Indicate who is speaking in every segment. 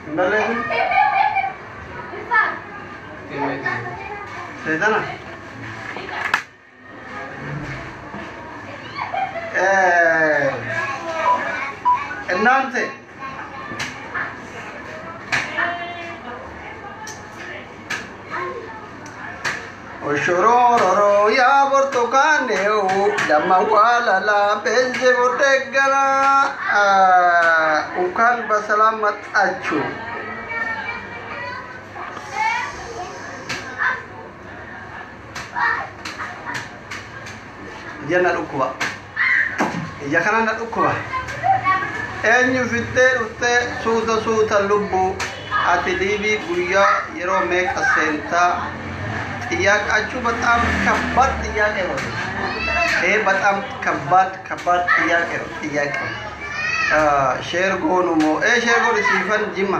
Speaker 1: Hin Seetana. እናንተ ኦሾሮሮሮ ያ ብርቱካኔው ደመዋለላ ቤንዚ ቡደገና እንኳን በሰላም መጣችሁ። Ija na dhukkuba. Ija kana na dhukkuba. Eenyu fittee dhuftee suuta suuta lubbuu ati liibii guyyaa yeroo meeqa seentaa? ጥያቄያችሁ በጣም ከባድ ጥያቄ ነው። ይሄ በጣም ከባድ ከባድ ጥያቄ ነው። ጥያቄ share goonu moo share goonu siifan jimma.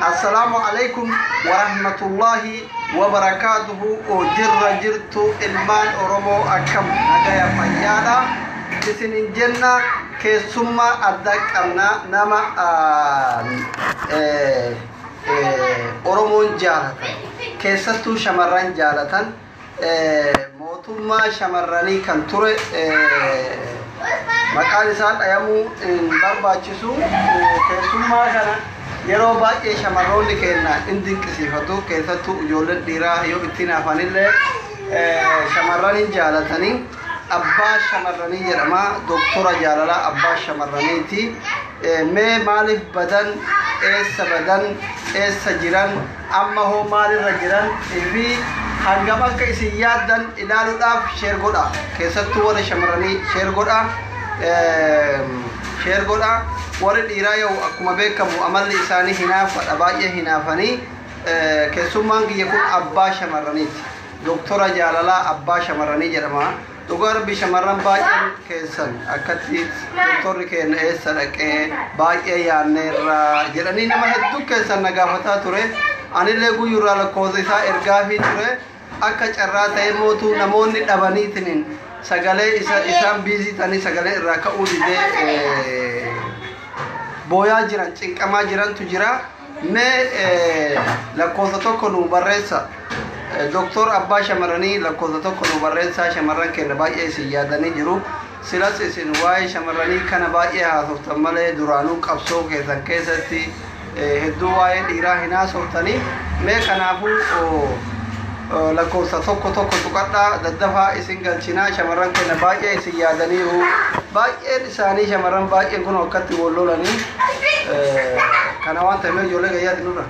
Speaker 1: Assalaamu alaikum warahmatullahi wabarakaatuhu. Jirra jirtu ilmaan Oromoo, akkam nagaya fayyaadha isinin jenna. Keessummaa adda qabna, nama Oromoon jaalatan, keessattuu shamarran jaalatan, mootummaa shamarranii kan ture, maqaan isaa dhayamuu hin barbaachisu. Keessummaa kana yeroo baay'ee shamarroonni keenya in dinqisiifatu, keessattuu ijoolleen dhiiraa yoo ittiin hafanillee shamarran hin jaalatanii. Abbaa shamarranii jedhama, doktora jaalalaa abbaa shamarraniiti. Mee maaliif badan, eessa badan, eessa jiran, amma hoo maalirra jiran fi hangam akka isin yaaddan ilaaluudhaaf share godha. Keessattuu warri shamarranii share godha, share godha. Warri dhiiraa yoo akkuma beekamu amalli isaanii hinaafadha, baay'ee hinaafanii. Keessummaan kiyya kun abbaa shamarraniiti, doktora jaalalaa abbaa shamarranii jedhama. Dhugaa rabbi, shamarran baay'een keessan akkatti doktorri keenya eessa dhaqee, baay'ee yaanneerra jedhanii nama hedduu keessan na gaafataa ture. Anillee guyyurraa lakkoofsa isaa ergaafii ture. Akka carraa ta'ee mootuu namoonni dhabaniitiniin sagalee isa isaan busy ta'anii sagalee irraa ka'uu didee booyaa jiran, cinqamaa jirantu jira. Mee lakkoofsa 1 nu barreessa. Doktor abbaa shamarranii, lakkoofsa 1 nu barreessaa. Shamarran keenya baay'ee isin yaadanii jiru. Silas isin waa'ee shamarranii kana baay'ee haasoftan malee duraanuu qabsoo keessan keessatti hedduu waa'ee dhiiraa hin haasoftanii. Mee kanaafuu lakkoofsa 1 1 tuqadhaa, daddafaa isin galchinaa. Shamarran keenya baay'ee isin yaadaniiru. Baay'een isaanii, shamarran baay'een kun akkatti wal lolanii kana waan ta'eef ijoollee gayyaati nurra.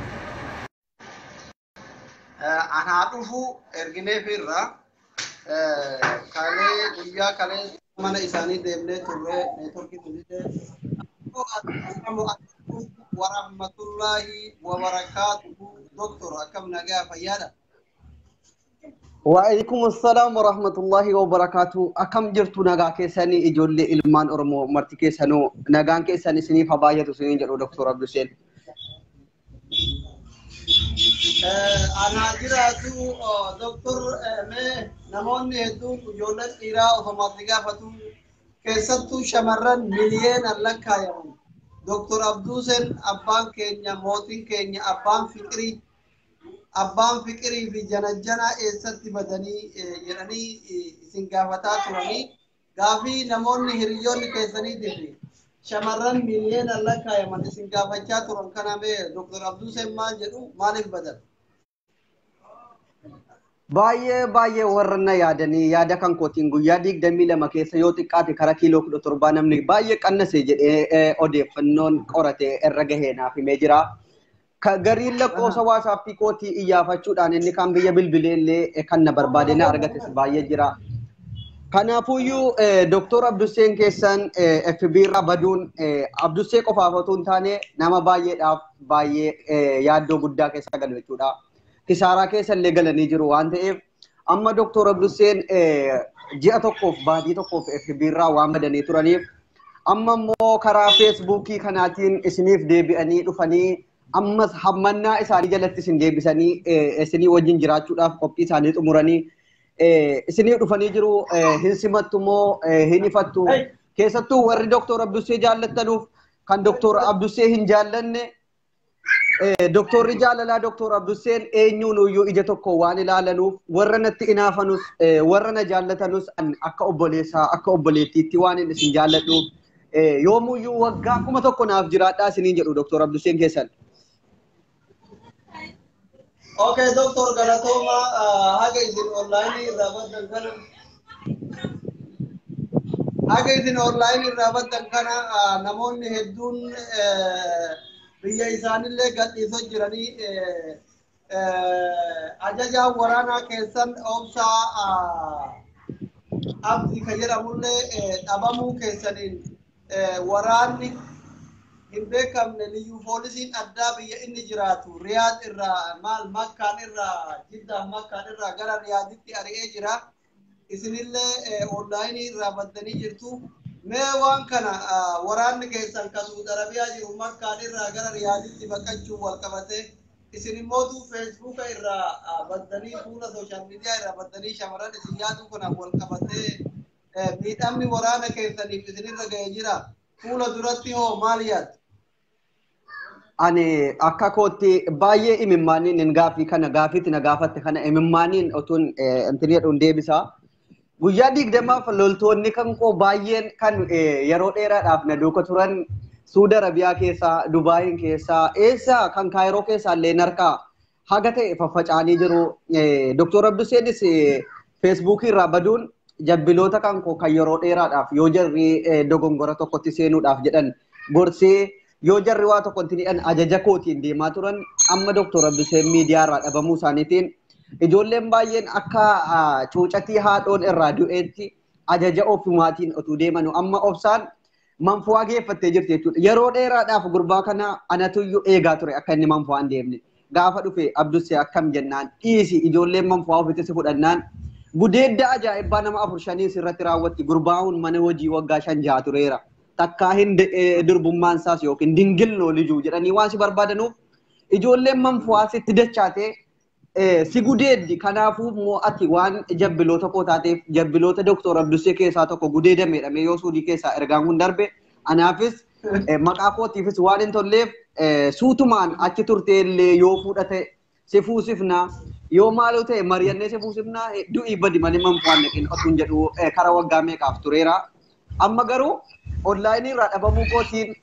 Speaker 1: Anaa dhufu ergineef irra kalee guyyaa kalee mana isaanii deemnee turre, neetworkii tulidee. Warahmatullaahi wabarakaatuhu. Doktor, akkam nagaa fayyaadha?
Speaker 2: Waalaikum assalam warahmatullahi wabarakatuh. Akkam jirtu, nagaa keessanii? Ijoollee ilmaan Oromoo marti keessanuu nagaan keessan isiniif haa baay'atu isiniin jedhu Dr. Abduseen.
Speaker 1: Anaa jiraatu doktor. Mee namoonni hedduun, ijoolleen dhiiraa otomaatti gaafatu, keessattuu shamarran miliyeenan lakkaayaman, Doktor Abduuseen abbaan keenya, mootiin keenya, abbaan fiqirii, abbaan fiqirii fi janajjanaa eessatti badanii jedhanii isin gaafataa turanii. Gaafii namoonni hiriyoonni keessaniitii fi shamarran miliyeenan lakkaayaman isin gaafachaa turan kana mee Doktor Abduuseen maal jedhu, maaliif badan?
Speaker 2: Baay'ee baay'ee warra na yaadanii yaada kan kootiin guyyaa 22 keessa yoo xiqqaate kara kiiloo 17 namni baay'ee qannase jedhee odeeffannoon qorate irra gahee naaf himee jira. Gariin lakkoofsa WhatsAppii kootii iyyaafachuudhaan inni kan biyya bilbilee illee kan na barbaade na argates baay'ee jira. Kanaafuyyuu Doktor Abdusseen keessan FB irraa baduun Abdussee qofaaf otoo hin taane nama baay'eedhaaf baay'ee yaaddoo guddaa keessa galu jechuudha. Kisaaraa keessa illee galanii jiru waan ta'eef, amma Doktor Abdusseen ji'a tokkoof baatii tokkoof FB irraa waan badanii turaniif, amma immoo karaa Feesbuukii kanaatiin isiniif deebi'anii dhufanii, ammas hammannaa isaanii jalatti isin deebisanii isinii wajjin jiraachuudhaaf qophii isaanii xumuranii isinii dhufanii jiru. Hin simattu moo hin ifattu? Keessattuu warri Doktor Abdussee jaallattanuuf Kan Doktor Abdusee hin jaallanne, Doktorri jaalalaa Doktor Abduseen eenyuun iyyuu ija tokko waan ilaalanuuf, warra natti inaafanus warra na jaallatanus akka obboleessaa akka obboleettiitti waan inni isin jaalladhuuf yoomuyyuu waggaa 1000 naaf jiraadhaa isiniin jedhu Doktor Abduseen keessan.
Speaker 1: Okay, Doktor, galatooma. Haga isin online irraa baddan kana, haga isin online irraa baddan kana, namoonni hedduun biyya isaanillee gadhiisoo jiranii, ajajaan waraanaa keessan Obsaa Abdii kan jedhamullee dhabamuu keessaniin waraanni hin beekamne liyyuu poolisiin addaa biyya inni jiraatu Riyaad irraa, maal, Makkaan irraa, Jiddaa Makkaan irraa gara Riyaaditti ari'ee jira. Isinillee online irraa baddanii jirtu. Mee waan kana, waraanni keessan kan Suudi Arabiyaa jiru Makkaan irraa gara Riyaaditti baqachuun wal qabate, isin immootu Feesbuuka irraa baddanii, fuula social media irraa baddanii, shamarran isin yaaduu kanaan wal qabatee miidhamni waraana keessaniif isinirra ga'ee jira. Fuula duratti hoo maal yaaddu?
Speaker 2: Ani akka kootti baay'ee imimmaaniin hin gaaffii kana, gaaffiitti na gaafatte kana imimmaaniin otuun intini jedhuun deebisaa. Guyyaa 20f loltoonni kan koo baay'een kan yeroo dheeraadhaaf na duuka turan Suudi Arabiyaa keessaa, Dubaayin keessaa, eessa kan Kaayiroo keessaa illee narkaa haga ta'e faffaca'anii jiru. Doktor Abduseenis Feesbuukii irraa baduun jabbiloota kan koo kan yeroo dheeraadhaaf yoo jarri dogongora tokkotti seenuudhaaf jedhan gorsee, yoo jarri waa tokko itti jedhan ajaja kootiin deemaa turan, amma Doktor Abduseen miidiyaa irraa dhabamuu isaaniitiin ijoolleen baay'een akka cuucatii haadhoon irraa du'eetti ajaja ofumaatiin otuu deemanu, amma Obsaan manfu'aa geeffattee jirti jechuudha. Yeroo dheeraadhaaf gurbaa kana anatuyyuu eegaa ture akka inni manfu'aa hin deemne. Gaafa dhufe Abdusee akkam jennaan, dhiisi, ijoolleen manfu'aa ofitti si fudhannaan gudeedda ajaa'ibaa nama afur shanii sirratti raawwatti. Gurbaa'uun mana hojii waggaa 5 6 tureera. Takkaa hin durbummaan isaas yookiin dingilnoo lijuu jedhanii waan si barbaadanuuf ijoolleen manfu'aa sitti dachaatee si gudeeddi. Kanaafuu immoo ati waan jabbiloota koo taateef, jabbiloota Doktor Abdusee keessaa tokko gudeedameedha yoo Suudii keessaa ergaan kun darbe anaafis maqaa kootiifis waan hin tolleef, suutumaan achi turtee illee yoo fuudhate si fuusifnaa, yoo maaloo ta'e mari'annee si fuusifnaa, du'ii badi malee manfu'aan naqin otuun jedhu kara waggaa meeqaaf tureera. Amma garuu online irraa dhabamuu kootiin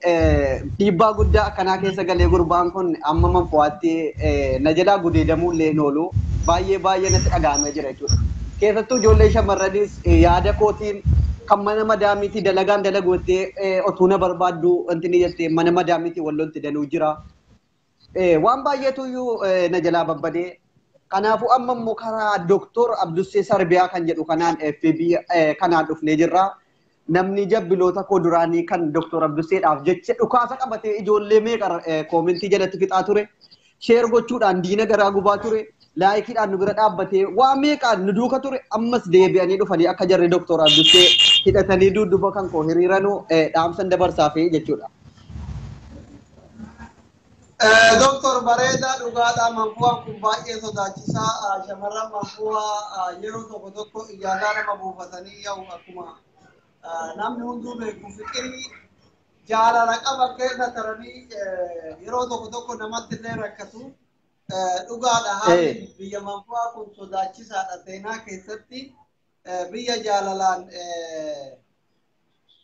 Speaker 2: dhiibbaa guddaa akkanaa keessa galee, gurbaan kun amma manfu'aatti na jalaa gudeedamuu illee hin oolu, baay'ee baay'ee natti dhaga'amee jira jechuudha. Keessattuu ijoollee shamarranis yaada kootiin kan mana madaamiitii dalagaan dalagu jettee otuu na barbaaddu wanti ni jettee mana madaamiitii wal lolti danuu jira. Waan baay'eetu iyyuu na jalaa babbadee. Kanaafuu amma immoo karaa Doktor Abdussee Sarbiyaa kan jedhu kanaan FB kanaan dhufnee jirra. Namni jabbiloota koo duraanii kan Doktor Abdusseedhaaf jecha dhukaasa qabatee ijoollee meeqa comment jalatti fixaa ture. Share gochuudhaan diina garaa gubaa ture. Likeiidhaan nu bira dhaabbatee waa meeqaan nu duuka ture, ammas deebi'anii dhufanii akka jarri Doktor Abdussee hidhatanii dudduuba kan koo hiriiranuu dhaamsan dabarsaafii jechuudha.
Speaker 1: Doktor, bareedaa, dhugaadhaa, manfu'aan kun baay'ee sodaachisaa. Shamarran manfu'aa yeroo tokko tokko iyyaataa nama buufatanii yaa'u, akkuma namni hunduu beeku fiqirii jaalala qaban keessa taranii yeroo tokko tokko namatti illee rakkatu. Dhugaadha, haalli biyya manfu'aa kun sodaachisaadha. Seenaa keessatti biyya jaalalaan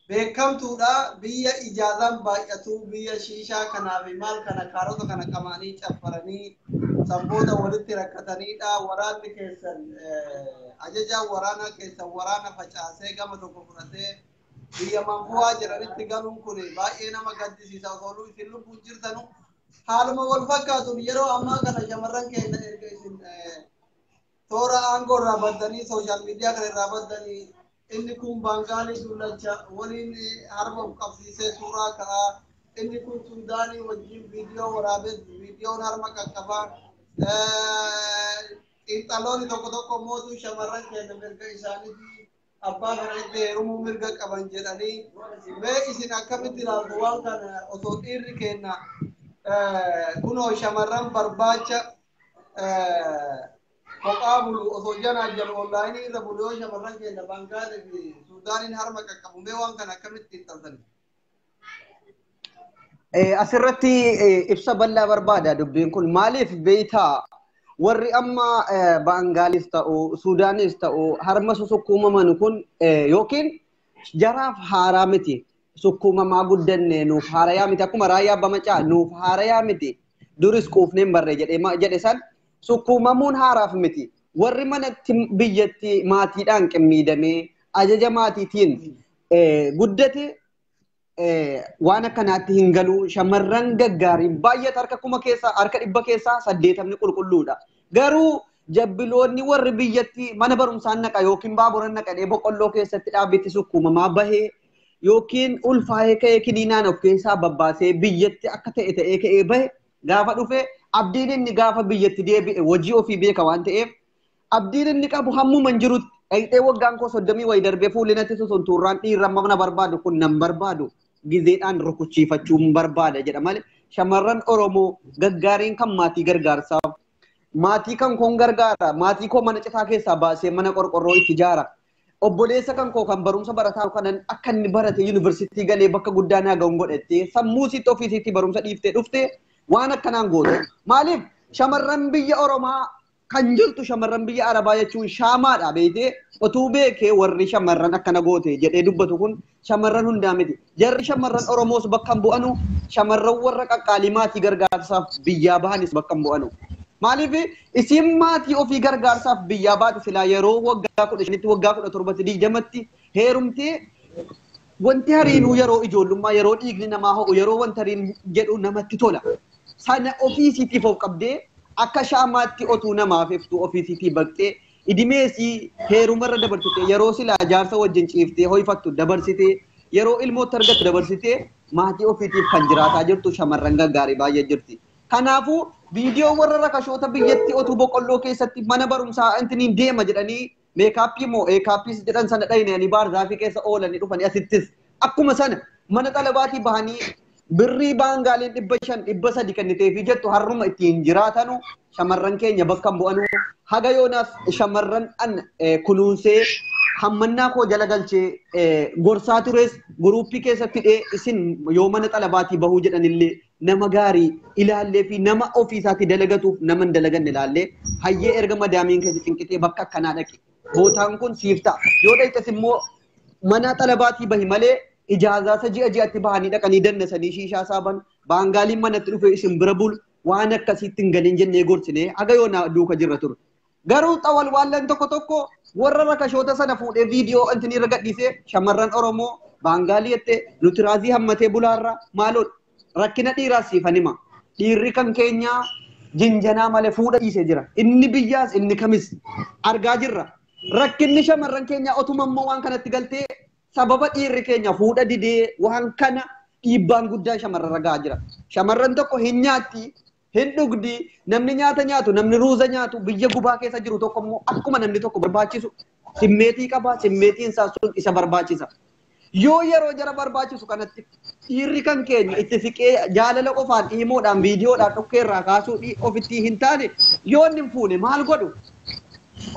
Speaker 1: beekamtuudha. Biyya ijaazaan baay'atu, biyya shiishaa kanaa fi maal kana kaarota kana qamaanii caffaranii sanboota walitti rakkataniidha. Waraanni keessan, ajajaan waraanaa keessan waraana facaasee gama tokko fudhatee biyya manfu'aa jiranitti galuun kun baay'ee nama gaddisiisa. Osoo isin lubbuun jirtanu haaluma wal fakkaatuun yeroo ammaa kana shamarran keenya erga isin toora aangoo irraa baddanii, social media kana irraa baddanii, inni kun Baangaalii dullacha waliin harma of qabsiisee suuraa ka'aa, inni kun Suudaanii wajjin viidiyoo waraabee viidiyoon harma qaqqabaa, xiinxaloonni tokko tokko mootuu shamarran keenya mirga isaaniitii abbaa fedhanitti heerumuu mirga qaban jedhanii, mee isin akkamitti ilaaltu waan kana, osoo dhiirri keenya kunoo shamarran barbaacha kophaa bulu, osoo janaa jalu online irra bulu, yoo shamarran keenya Baangaalii fi Suudaaniin harma qaqqabu, mee waan kana akkamitti xiinxaltani?
Speaker 2: Asirratti ibsa bal'aa barbaada dubbiin kun. Maaliif beektaa, warri amma Baangaalis ta'u, Suudaanis ta'u, harma susukkuumaman kun yookiin jaraaf haaraa miti. Sukkuumamaa guddanne, nuuf haarayaa miti. Akkuma Raayyaa Abbaa Macaa nuuf haarayaa miti. Duris quufneen barree jedhe san, sukkuumamuun haaraaf miti. Warri manatti biyyatti maatiidhaan qimmiidamee ajaja maatiitiin guddate waan akkanaatti hin galu. Shamarran gaggaariin baay'ee harka 1000 keessaa, harka 100 keessaa 80 qulqulluudha. Garuu jabbiloonni warri biyyatti mana barumsaan naqa yookiin baabura naqadhee boqqolloo keessatti dhaabbitti sukkuumamaa bahee yookiin ulfaa'ee ka'ee kiniinaan of keessaa babbaasee biyyatti akka ta'e ta'ee ka'ee bahe, gaafa dhufe abdiin inni gaafa biyyatti deebi'e hojii ofii beeka waan ta'eef, abdiin inni qabu hammuma hin jirutti dhaqxee waggaan koo 30 wayi darbee fuulli natti susuntuurraan dhiirra mana barbaadu kun nan barbaadu, gizeedhaan rukuchiifachuun barbaada jedha malee, shamarran Oromoo gaggaariin kan maatii gargaarsaaf, maatii kan koon gargaara, maatii koo mana citaa keessaa baasee mana qorqorroo itti ijaara. Obboleessa kan koo kan barumsa barataa kanan akka inni barate yuunivarsiitii galee bakka guddaa naa ga'uun godhattee sammuu sitti ofiisitti barumsa dhiiftee dhufte waan akkanaan gootu. Maaliif shamarran biyya Oromaa kan jirtu, shamarran biyya Arabaa jechuun shaamaadha beektee, otuu beekee warri shamarran akkana goote jedhee dubbatu kun shamarran hundaa miti. Jarri shamarran Oromoos bakka hin bu'anu, shamarran warra qaqqaalii maatii gargaarsaaf biyyaa bahanis bakka hin bu'anu. Maaliif isiin maatii ofii gargaarsaaf biyyaa baate, silaa yeroo waggaa 15tti, waggaa 17tti, 20tti heerumtee, wanti hariinuu yeroo ijoollummaa, yeroo dhiigni namaa ho'u, yeroo wanta hariin jedhu namatti tola. Sana ofiisiitiif of qabdee akka shaamaatti otuu namaaf iftuu ofiisiitii baqxee idimeesii heerumarra dabarsitee, yeroo silaa jaarsa wajjin ciiftee ho'ifattu dabarsitee, yeroo ilmootti argattu dabarsitee maatii ofiitiif kan jiraataa jirtu shamarran gaggaarii baay'ee jirti. Kanaafuu viidiyoo warra rakashoota biyyatti otuu boqqolloo keessatti mana barumsaa intiniin deema jedhanii meekaappii moo eekaappiis jedhan sana dhaynanii baarzaafii keessa oolanii dhufanii, asittis akkuma sana mana xalabaatii bahanii birrii baangaaliin 500, 300 kenniteefii jettu har'uma ittiin jiraatanu shamarran keenya bakka hin bu'anu. Haga yoonaas shamarran an kunuunsee hammannaa koo jala galchee gorsaa tures guruuppii keessatti hidhee, isin yoo mana xalabaatii bahuu jedhanillee nama gaarii ilaallee fi nama ofiisaatti dalagatuuf nama hin dalaganne ilaallee, hayyee, erga madaamiin keessa cinqitee bakka akkanaa dhaqe, bootaan kun siif ta'a, yoo dhaqxes immoo mana xalabaatii bahi malee ijaazaa isa ji'a ji'atti bahanii dhaqanii dannasanii shiishaa saaban, baangaaliin manatti dhufe isin bira bulu, waan akkasiitti hin galin jennee gorsine, haga yoonaa duuka jirra ture. Garuu xawalwaallan tokko tokko warra rakashoota sana fuudhee viidiyoo intini irra gadhiisee, shamarran Oromoo baangaalii jettee nuti raazii hammatee bulaarra maaloo rakkina dhiiraas siifan hima. Dhiirri kan keenyaa jinjanaa malee fuudha dhiisee jira. Inni biyyaas inni kamis argaa jirra. Rakkinni shamarran keenyaa otuma immoo waan kanatti galtee sababa dhiirri keenya fuudha didee waan kana dhiibbaan guddaan shamarran gahaa jira. Shamarran tokko hin nyaatti, hin dhugdi, namni nyaata nyaatu, namni ruuza nyaatu, biyya gubaa keessa jiru tokko immoo akkuma namni tokko barbaachisu simmeetii qaba, simmeetiin isaa sun isa barbaachisa. Yoo yeroo jara barbaachisu kanatti dhiirri kan keenya itti siqee jaalala qofaan dhiimoodhaan viidiyoodhaan dhukkee irraa kaasuu ofitti hin taane, yoo inni hin fuune maal godhu?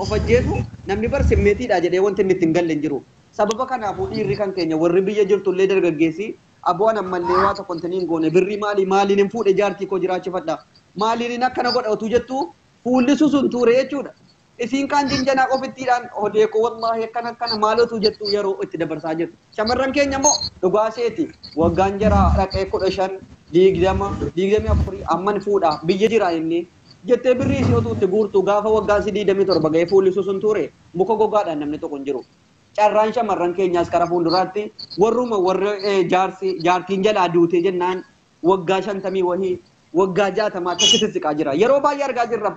Speaker 2: Of ajjeesu. Namni bar simmeetiidha jedhee wanti inni ittiin galle hin jiru. Sababa kanaafuu dhiirri kan keenya warri biyya jirtullee dargaggeessi abboon ammallee waa tokko hin goone, birrii maalii maaliin hin fuudhe, jaartii koo jiraachifadha, maaliin akkana godha otuu jettu fuulli susun ture jechuudha. Isiin kaan jinjanaa qofittiidhaan hodee koo wallaahi akkana akkana maalotu jettu yeroo itti dabarsaa jirtu. Shamarran keenya immoo dhugaa seeti waggaan jaraa dhaqee 15, 20, 24 amman fuudha biyya jira inni jettee birrii isii otuu itti guurtu, gaafa waggaan si 27 ga'ee fuulli susun ture muka gogaadhaan namni tokko hin jiru. Carraan shamarran keenyaas kara fuulduraatti warruma warra jaarsi jaartiin jalaa duute jennaan waggaa 50 wahii, waggaa 60 akkasitti sissiqaa jira. Yeroo baay'ee argaa jirra,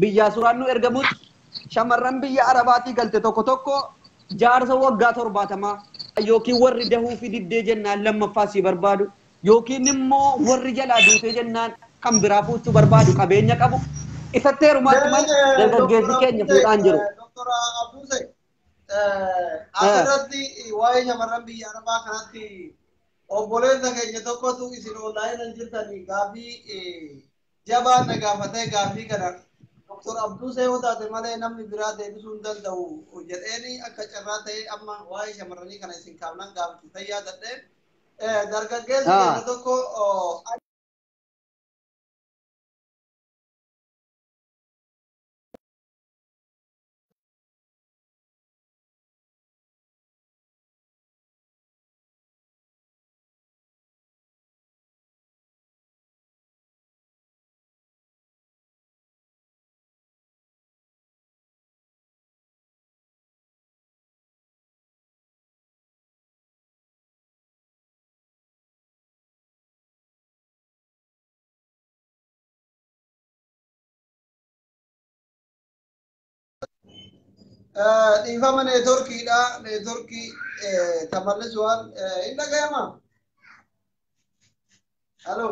Speaker 2: biyyaa suuraan nu ergamus shamarran biyya Arabaatii galte tokko tokko jaarsa waggaa 70 yookiin warri dahuu fi diddee jennaan lammaffaa si barbaadu yookiin immoo warri jalaa duutee jennaan kan biraa fuuchuu barbaadu qabeenya qabu isatti heerumaatti malee dargaggeessi keenya fuudhaan jiru.
Speaker 1: Doktor Abduse, asirratti waa'ee shamarran biyya Arabaa kanatti obboleessa keenya tokkotu isin onlaayinaan jirtanii gaaffii jabaa na gaafatee, gaaffii kana Doktor Abdusee yoo taate malee namni biraa deebisuu hin danda'u jedheeni, akka carraa ta'ee amma waa'ee shamarranii kana isin kaafnan gaafachuu yaadadhe. Dargaggeessi keessa tokko dhiifama neetworkiidha. Neetworkii tamallisuwaan hin dhagayama. Halo.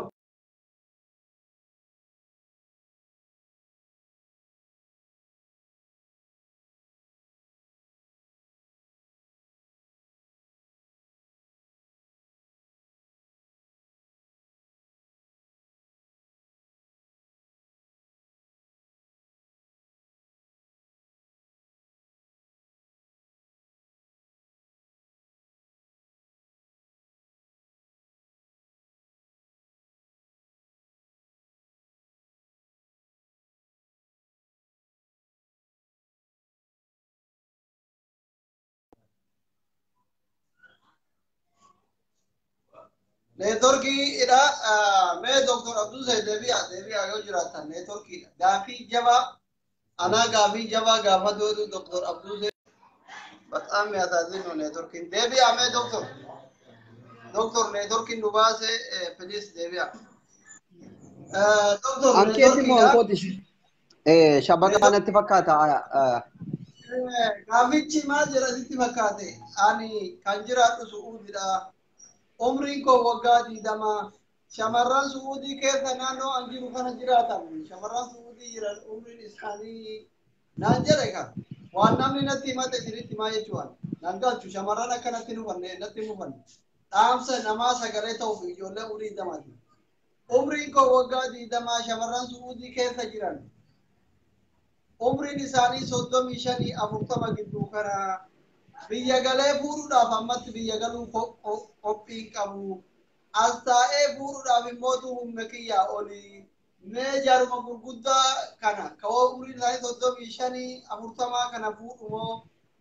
Speaker 1: Neetworkiidha. Mee Dooktor Abduu Said deebi'aa deebi'aa yoo jiraatan neetworkiidha. Gaafii jabaa anaa gaafii jabaa gaafatu Dooktor Abduu Said በጣም የሚያሳዝን ነው። ኔትወርኪን deebi'aa mee ዶክተር ዶክተር neetworkiin nu baase please deebi'aa. Dooktor
Speaker 2: Ankeetti immoo ankooti shabaka kanatti fakkaata.
Speaker 1: Gaafichi maal jedha sitti fakkaate? Ani kan jiraadhu Su'uudidha. Umriin koo waggaa 20. Shamarran Su'uudii keessa naannoo an jiru kana jiraatan shamarran Su'uudii jiran umriin isaanii naan jedhe kan waan namni natti himate isinitti himaa jechuudha. Naan galchu shamarran akka natti hin hubanne natti hin hubanne. Dhaamsa namaa sagalee ta'uuf ijoollee umrii 20ti. Umriin koo waggaa 20 shamarran Su'uudii keessa jiran umriin isaanii 35 40 gidduu kana biyya galee fuudhuudhaaf ammatti biyya galuu qophii hin qabu. As taa'ee fuudhuudhaaf immoo humna kiyyaa oli. Mee jaaruma gurguddaa kana kawoo umriin isaanii 35 40 kana fuudhu moo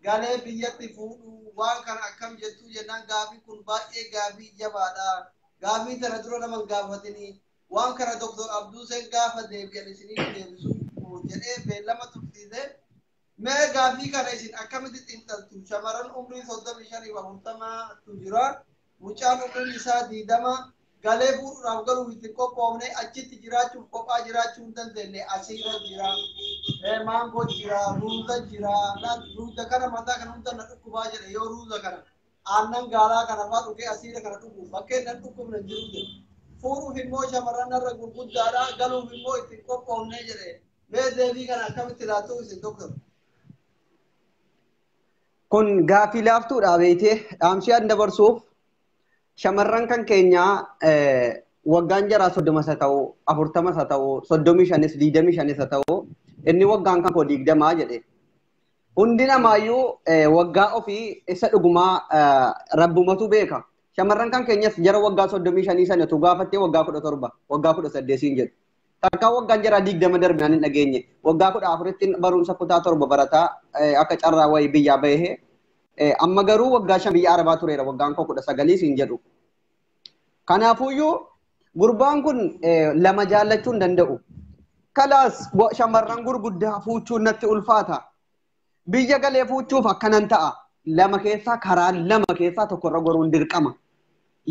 Speaker 1: galee biyyatti fuudhu waan kana akkam jettuu jennaan gaafii kun baay'ee gaafii jabaadha. Gaafii tana dura nama hin gaafatini. Waan kana Dooktor Abduuseen gaafa deebi'an isinii deebisuu jedhee beellama tursiise. Mee gaafii kana isin akkamitti xiinxaltu? Shamarran umrii 35 40tu jira. Mucaan umriin isaa 20 galee fuudhuudhaaf galuuf itti qophoofne achitti jiraachuuf kophaa jiraachuu hin dandeenye asiirra jira. Maangoo jira, ruuza jira. Ruuza kana mataa kana hunda na dhukkubaa jedhe yoo ruuza kana aannan gaalaa kana fa'aa dhugee asiira kana dhugu bakkeen nan dhukkubne jiru jedhe. Fuudhuuf immoo shamarran irra gurguddaadha galuuf immoo itti qophoofne jedhe. Mee deebii kana akkamitti laattu isin doktor?
Speaker 2: Kun gaafii laaftuudha beektee dhaamsi an dabarsuuf shamarran kan keenyaa waggaan jaraa 30 haa ta'u 40 haa ta'u 35 25 haa ta'u inni waggaan kan koo 20 jedhe. Hundi namaayyuu waggaa ofii isa dhugumaa rabbumatu beeka. Shamarran kan keenyas jara waggaa 35 sanatu gaafattee waggaa 17 waggaa 18 siin jedhu. Takka waggaan jaraa 20 darbinaan hin dhageenye. Waggaa 14tti barumsa kutaa 7 barataa akka carraa wayii biyyaa bahee amma garuu waggaa 5 biyya Arabaa tureera waggaan koo 19 siin jedhu. Kanaafuyyuu gurbaan kun lama jaallachuu hin danda'u. Kalaas shamarran gurguddaa fuuchuun natti ulfaata. Biyya galee fuuchuuf akkanan ta'a. Lama keessaa karaa lama keessaa tokkorra goruun dirqama.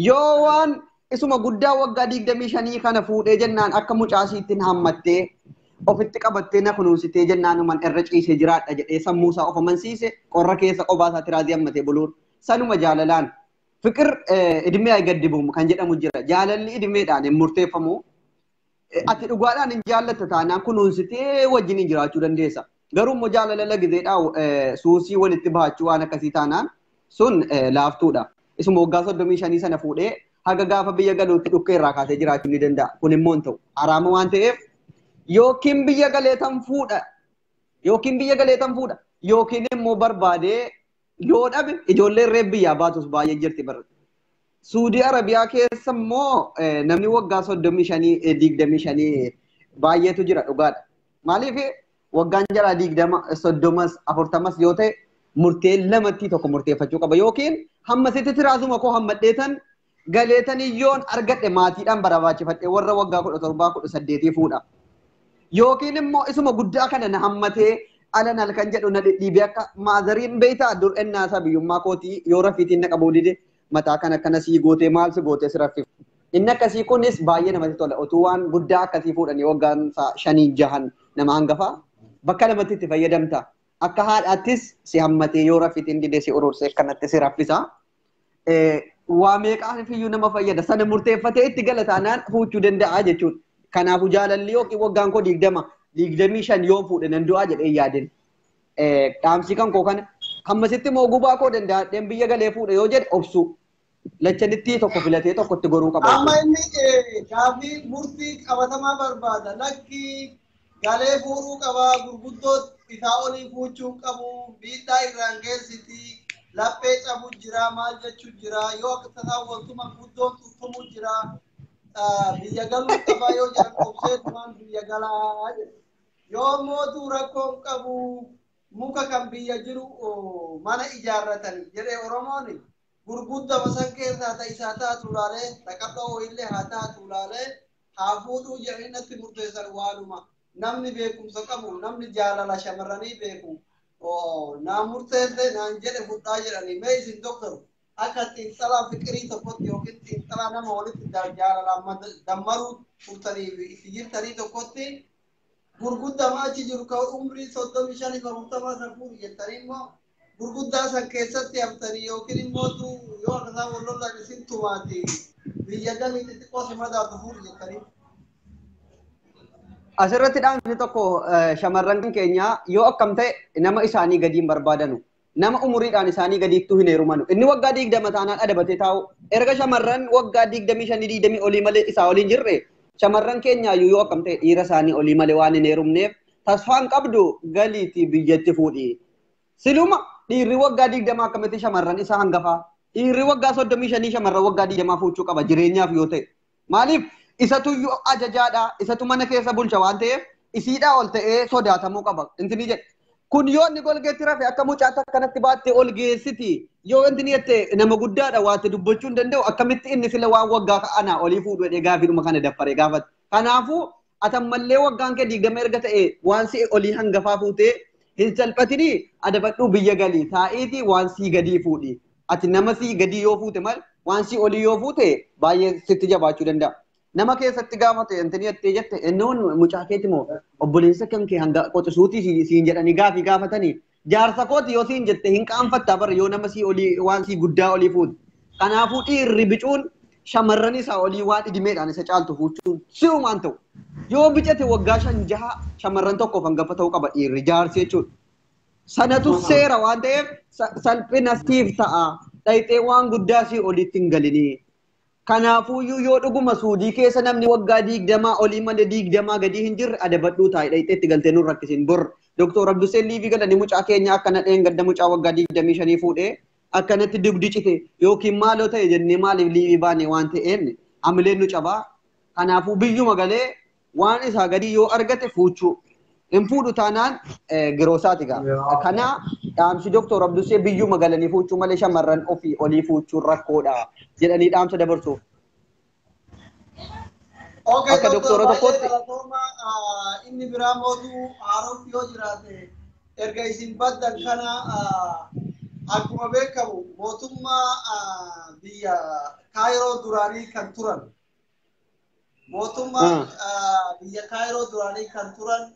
Speaker 2: Yoo waan isuma guddaa waggaa 25 kana fuudhee jennaan akka mucaasiitti hammattee ofitti qabattee na kunuunsitee jennaanuman irra ciisee jiraadha jedhee sammuu isaa of amansiise qorra keessa qophaa isaa tiraazii hammatee buluun sanuma jaalalaan fiqir idmee aygaddibuum kan jedhamu jira. Jaalalli idmeedhaan hin murteeffamu. Ati dhugaadhaan hin jaallatta taanaan kunuunsitee wajjin hin jiraachuu dandeessa. Garuu immoo jaalala lagizeedhaa suusii walitti bahachuu waan akkasii taanaan sun laaftuudha. Isuma waggaa 35 sana fuudhee haga gaafa biyya galuutti dhukkee irraa kaasee jiraachuu ni danda'a. Kun immoo hin ta'u. Haraama waan ta'eef yookiin biyya galee tan fuudha. Yookiin biyya galee tan fuudha. Yookiin immoo barbaadee yoo dhabe ijoolleen reef biyyaa baatus baay'ee jirti bara. Suudii Arabiyaa keessa immoo namni waggaa 35 25 baay'eetu jira dhugaadha. Maaliif waggaan jala 20 30 40 yoo ta'e murtee lamatti tokko murteeffachuu qaba yookiin hamma sitti tiraasuma koo hammadheetan galeetan iyyoon argadhe maatiidhaan barbaachifadhe warra waggaa 17 18 fuudha. Yookiin immoo isuma guddaa kana na hammatee alan halkan jedhu na dhidhiibee akka maazariin beektaa dur ennaa isaa biyyummaa kootii yoo rafiitiin na qabuu dide mataa kana akkana sii gootee maal si gootee si raffif. Inni akkasii kunis baay'ee namatti tola. Otuu waan guddaa akkasii fuudhanii waggaan 5 6 nama hangafaa bakka lamatti itti fayyadamta. Akka haadhaattis si hammatee yoo rafiitiin dide si urursee akkanatti si raffisa. Waa meeqaaf iyyuu nama fayyada. Sana murteeffatee itti gala taanaan fuuchuu danda'a jechuudha. Kanaafuu jaalalli yookiin waggaan koo 20 25 yoo fuudhe nan du'aa jedhee yaadin. Dhaamsi kan koo kana hammasitti immoo gubaa koo danda'adheen biyya galee fuudhe yoo jedhe obsu. Lachanitti tokko filatee tokkotti goruu qaba.
Speaker 1: Amma inni gaaffii murtii qabatamaa barbaada. Lakki galee fuudhuu qaba. Gurguddoo isaa olii fuuchuu qabu. Miidhaa irraan geessiti. Laphee cabu jira. Maal jechuu jira. Yoo akka tasaa waltuma guddoon tuttumuu jira. Biyya galuu qaba yoo jedhan obseetumaan biyya galaa jedhu. Yoo mootuu rakkoon qabu muka kan biyya jiru mana ijaarratanii jedhee Oromoon gurguddama san keessaa ta'e isaa taatu laalee dhaqadhoo wayiillee haa taatu laalee haa fuudhuu jedhanii natti murteessan waanuma namni beekumsa qabu namni jaalala shamarranii beeku naan murteesse naan jedhe fudhaa jedhanii mee isin doktoru akka xiinxalaa fiqirii tokkotti yookiin xiinxalaa nama walitti jaalalaan dammaruu turtanii itti jirtanii tokkotti gurguddama achi jiru kan umrii 35 40 san fuudhu jettanii immoo gurguddaa san keessatti haftanii yookiin immoo yoo akka isaan wal lolan isin tumaati biyya galii xixiqqoo si madaatu fuudhu jettanii.
Speaker 2: Asirratti dhaamsi tokko shamarran keenya yoo akkam ta'e nama isaanii gadi hin barbaadanu. Nama umuriidhaan isaanii gadiittuu hin heerumanu. Inni waggaa 20 taanaan adabatee taa'u. Erga shamarran waggaa 25 20 olii malee isaa oliin jirre shamarran keenyaayyuu yoo akkam ta'e dhiira isaanii olii malee waan hin heerumneef tasfaan qabdu galiitii biyyatti fuudhi. Siluma dhiirri waggaa 20 akkamitti shamarran isaa hangafaa? Dhiirri waggaa 35 shamarran waggaa 20 fuuchuu qaba jireenyaaf yoo ta'e. Maaliif isatu iyyuu ajajaadha, isatu mana keessa bulcha waan ta'eef isiidhaa ol ta'ee sodaatamuu qaba. Intini jedhe. Kun yoo inni golgeetti rafe akka mucaatti akkanatti baattee ol geessiti. Yoo intini jette nama guddaadha waatti dubbachuu hin danda'u akkamitti inni sila waan waggaa anaa olii fuudhu jedhee gaafiidhuma kana daffaree gaafate. Kanaafuu atammallee waggaan kee 20 erga ta'e waan si olii hangafaa fuutee hin salphatinii adabadhuu biyya galii taa'iitii waan sii gadii fuudhi. Ati nama sii gadii yoo fuute mal waan sii olii yoo fuute baay'ee sitti jabaachuu danda'a. Nama keessatti gaafate intini jettee jette innoon mucaa keeti moo obboleessa kan kee hanga qoxisuutii siin jedhanii gaafii gaafatanii jaarsa kooti yoo siin jette hin qaanfattaa bara yoo nama sii olii waan sii guddaa olii fuute. Kanaafuu dhiirri bicuun shamarran isaa olii waan idimeedhaan isa caaltu fuuchuun si'umaan ta'u. Yoo bicate waggaa 5 6 shamarran tokkoof hangafa ta'uu qaba dhiirri jaarsi jechuudha. Sanatu seera waan ta'eef salphina siif ta'a. Dhayxee waan guddaa sii olitti hin galinii. Kanaafuyyuu yoo dhuguma Suudii keessa namni waggaa 20 olii malee 20 gadii hin jirre adabadhuu taa'e dhayxee itti galtee nu rakkisin bor. Doktor Abduseen liivii galanii mucaa keenya akkana dheengadda mucaa waggaa 25 fuudhee akkanatti dugdi cite yookiin maaloo ta'e jennee maaliif liivii baane waan ta'een hamileen nu cabaa. Kanaafuu biyyuma galee waan isaa gadii yoo argate fuuchuu. Hin fuudhu taanaan giroosaati gaa. Kana dhaamsi Doktor Abdusee biyyuma galanii fuuchuu malee shamarran ofii olii fuuchuun rakkoodha jedhanii dhaamsa dabarsuuf.
Speaker 1: Akka doktora tokkootti. Inni biraa mootuu haaroof yoo jiraate erga isin baddan kana akkuma beekamu mootummaa biyya Kaayiroo duraanii kan turan. Mootummaa biyya Kaayiroo duraanii kan turan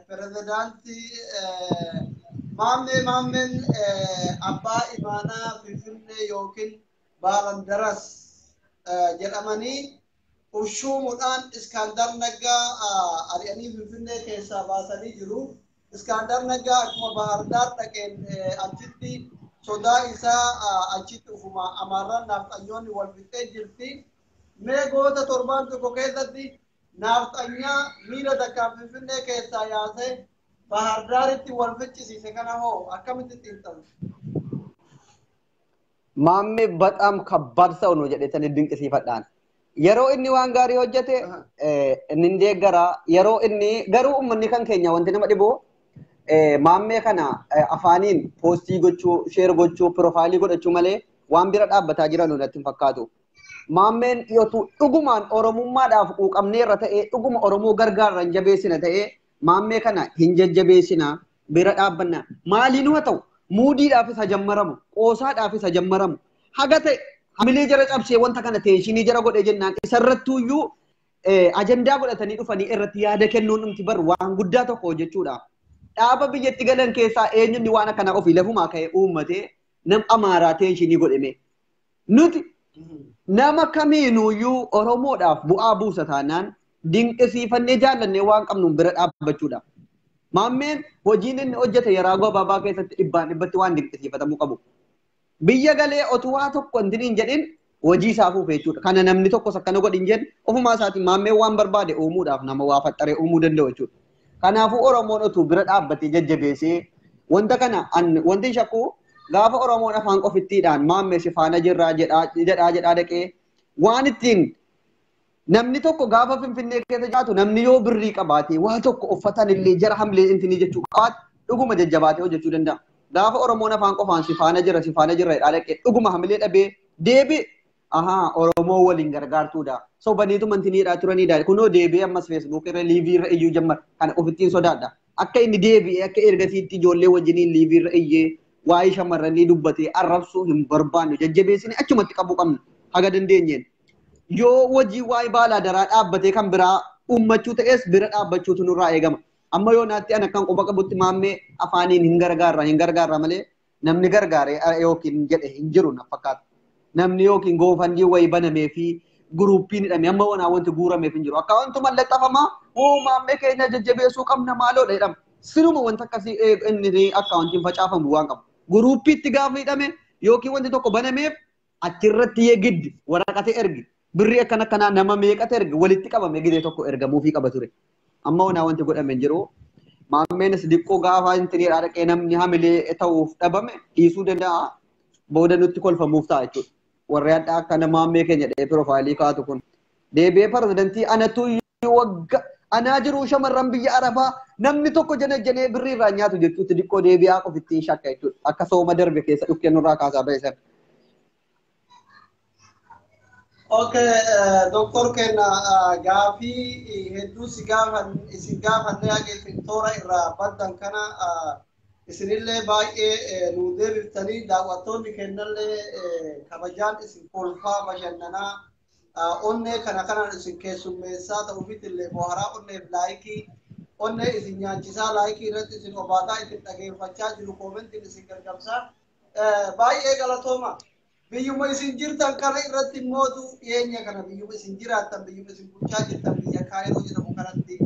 Speaker 1: pirezidaantii Maammeen abbaa imaanaa Finfinnee yookiin Baalandaras jedhamanii ushuumuudhaan Iskaandar Naggaa ari'anii Finfinnee keessaa baasanii jiru. Iskaandar Naggaa akkuma Bahardaar dhaqeen achitti sodaa isaa achitti ufuma Amaarraan naafxanyoonni wal fixee jirti. Mee goota torbaan tokko keessatti naafxanyaa miila takkaan Finfinnee keessaa yaasee Bahardaaritti wal ficcisiise kana hoo akkamitti xiinxalu?
Speaker 2: Maammee bataam kabbaad sa'u nu jedhee dinqisiifadhaan. Yeroo inni waan gaarii hojjete inni deeggara. Yeroo inni garuu uummanni kan keenya wanti nama dhibu maammee kana afaaniin poostii gochuu, sheer gochuu, piroofaayilii godhachuu malee waan bira dhaabbataa jiran natti hin fakkaatu. Maammeen dhiyootu dhugumaan Oromummaadhaaf quuqamneerra ta'ee dhuguma Oromoo gargaarra hin jabeessina ta'ee maammee kana hin jajjabeessina bira dhaabbanna. Maaliin haa ta'u muudiidhaafis hajammaramu, qoosaadhaafis hajammaramu. Haga ta'e hamilee jara cabsee wanta kana teeshinii jara godhe jennaan isarrattuuyyuu ajandaa godhatanii dhufanii irratti yaada kennuun dhumti bar waan guddaa tokko hojjechuudha. Dhaaba biyyatti galan keessaa eenyunni waan akkanaa ofii lafumaa ka'ee uummatee nam amaaraa teeshinii godhame. Nuti nama kamiinuyyuu Oromoodhaaf bu'aa buusa taanaan dinqisiifannee jaallannee waan qabnuun bira dhaabbachuudha. Maammeen hojiin inni hojjete yeroo gabaabaa keessatti dhibbaan dhibbatti waan dinqisiifatamuu qabu. Biyya galee otuu waa tokko hin hin jedhin hojii isaa fufe jechuudha. Kana namni tokkos akkana godhi hin jedhin ofumaa isaatiin maammeen waan barbaade uumuudhaaf nama waa faxxaree uumuu danda'u jechuudha. Kanaafuu Oromoon otuu bira dhaabbatee jajjabeessee wanta kana wanti shakku gaafa Oromoon afaan qofittiidhaan maammee si faana jirraa jedhaa jedhaa dhaqee waan ittiin namni tokko gaafa Finfinnee keessa jiraatu namni yoo birrii qabaate waa tokko uffatan illee jara hamlee intinii jechuu qabaate dhuguma jajjabaatee hojjechuu danda'a. Gaafa Oromoon afaan qofaan si faana jira jedhaa dhaqee dhuguma hamilee dhabee deebi ahaa Oromoo waliin gargaartuudha. Sobaniitu mantiniidhaa turaniidha. Kunoo deebi'ee ammas Feesbuuk irra liivii irra iyyuu jammar kana ofittiin sodaadha. Akka inni deebi'ee akka ergasiitti ijoollee wajjiniin liivii irra iyyee waa'ee shamarranii dubbatee arrabsuu hin barbaannu jajjabeessinee achumatti qabuu qabna haga dandeenyeen. Yoo hojii waa'ee baalaa daraa dhaabbatee kan biraa uummachuu ta'es bira dhaabbachuutu nurraa eegama. Amma yoo naatti ana kan quba qabutti maammee afaaniin hin gargaarra malee namni gargaare yookiin jedhe hin jiru na fakkaata. Namni yookiin goofandii wayii banamee fi guruuppiin hidhame amma wanaa wanti guurameef hin jiru. Akka wanti mallattafamaa hoo maammee keenya jajjabeessuu qabna maaloodha jedhama. Sinuma wanta akkasii inni akka wanti hin facaafamu waan qabu. Guruuppiitti gaafa hidhame yookiin wanti tokko banameef achirratti yeegiddi waraqatee ergi. Birrii akkana akkanaa nama meeqatu erge walitti qabame gidee tokko ergamuufii qaba ture. Amma wanaa wanti godhame hin jiru. Maammeenis diqqoo gaafa intiniidhaa dhaqee namni hamilee ta'uuf dhabame dhiisuu danda'a. Booda nutti kolfamuuf ta'a jechuudha. Warri adda akkana maammee keenya dhee piroofaayilii kaatu kun. Deebi'ee pirezidantii anatu wagga anaa jiru shamarran biyya Arabaa namni tokko jana janee birrii irraa nyaatu jechuutti diqqoo deebi'aa qofittiin shakka jechuudha. Akka sooma darbe keessa dhukkee nurraa kaasaa ba'e sana.
Speaker 1: Okay, Doktor keenya gaafii hedduu si gaafan isin gaafannee haga isin toora irraa baddan kana isinillee baay'ee nu deebiftanii daawwattoonni kennallee kabajaan isin kolfaa bashannanaa onnee kana kanaan isin keessummeessaa ta'uufitillee boharaa onneef laayikii onnee isin nyaachisaa laayikii irratti isin obaataa isin dhageeffachaa jiru koomentiin isin gargamsaa baay'ee galatooma. Biyyuma isin jirtan kana irratti mootu dhiyeenya kana biyyuma isin jiraattan biyyuma isin bulchaa jirtan biyya Kaayiroo jedhamu kanatti